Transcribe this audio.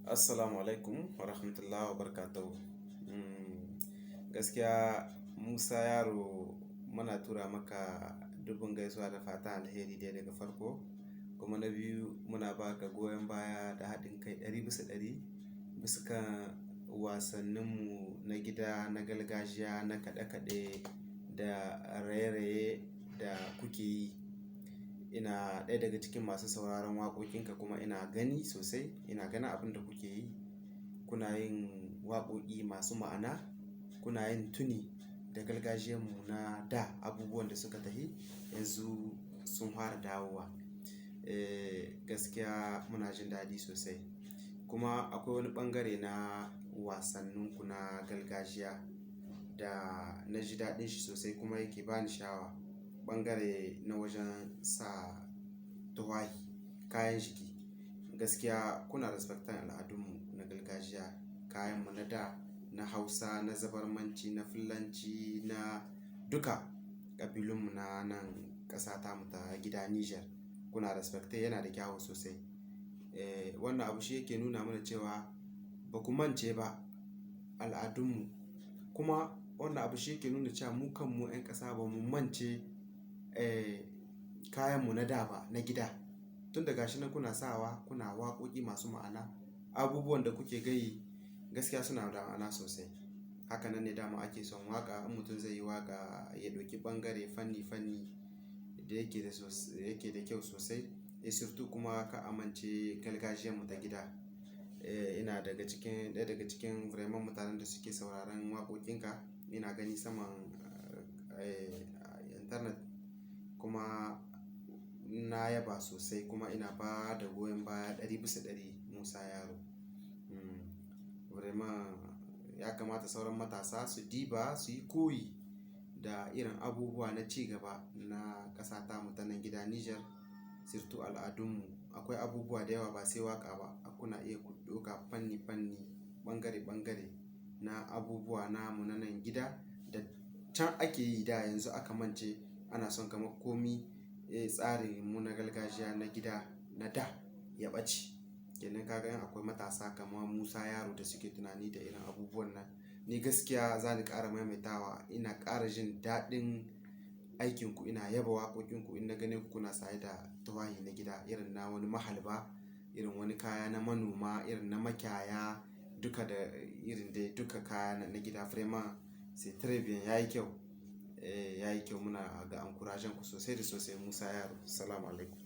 Assalamu alaikum wa rahmatullahi wa barakatuhu. Gaskiya Musa Yaro, muna tura maka dubun gaisuwa da fatan alheri dai daga farko. Kuma na biyu, muna baka goyon baya da haɗin kai 100% bisa kan wasanninmu na gida, na gargajiya, na kaɗe-kaɗe da raye-raye da kuke yi. Ina ɗaya daga cikin masu sauraron waƙoƙinka kuma ina gani sosai. Ina ganin abin da kuke yi. Kuna yin waƙoƙi masu ma'ana, kuna yin tuni da gargajiyanmu na da, abubuwan da suka tafi yanzu sun fara dawowa. Gaskiya muna jin daɗi sosai. Kuma akwai wani ɓangare na wasanninku na gargajiya da na ji daɗin shi sosai kuma yake ba ni sha'awa. Ɓangare na wajen sa tufafi, kayan jiki. Gaskiya kuna respecting al'adunmu na gargajiya, kayanmu na da, na Hausa, na Zabarmanci, na Fulanci, na duka ƙabilunmu na nan ƙasa tamu ta gida Niger. Kuna respecting, yana da kyau sosai. Wannan abu shi yake nuna mana cewa ba ku mance ba al'adunmu. Kuma wannan abu shi yake nuna cewa mu kanmu 'yan ƙasa ba mu mance, kayanmu na da ba, na gida. Tun daga shi nan kuna sawa, kuna waƙoƙi masu ma'ana. Abubuwan da kuke gayi gaskiya suna da ma'ana sosai. Haka nan ne dama ake son waƙa. In mutum zai yi waƙa, ya ɗauki ɓangare fanni fanni da yake da yake da kyau sosai. Surtout kuma kar a mance gargajiyanmu ta gida. Ina daga cikin, ɗaya daga cikin vraiment mutanen da suke sauraron waƙoƙinka. Ina gani saman, internet kuma na yaba sosai kuma ina ba da goyon baya 100% Musa Yaro. Vraiment ya kamata sauran matasa su diba, su yi koyi da irin abubuwa na ci gaba na ƙasa tamu ta nan gida Niger. Surtout al'adunmu. Akwai abubuwa da yawa ba sai waƙa ba. Kuna iya ku ɗauka fanni fanni, ɓangare ɓangare na abubuwa namu na nan gida da can ake yi da yanzu aka mance. Ana son kamar komi, tsarin mu na gargajiya na gida na da ya ɓace. Kenan ka ga in akwai matasa kamar Musa Yaro da suke tunani da irin abubuwan nan. Ni gaskiya za ni ƙara maimaitawa. Ina ƙara jin daɗin aikinku. Ina yaba waƙoƙinku. In na gane ku kuna saye da tufafi na gida irin na wani mahalba, irin wani kaya na manoma, irin na makiyaya, duka da irin dai duka kaya na gida, vraiment c'est très bien, yayi kyau. Yayi kyau, muna ga encouraging ku sosai da sosai, Musa Yaro. Assalamu alaikum.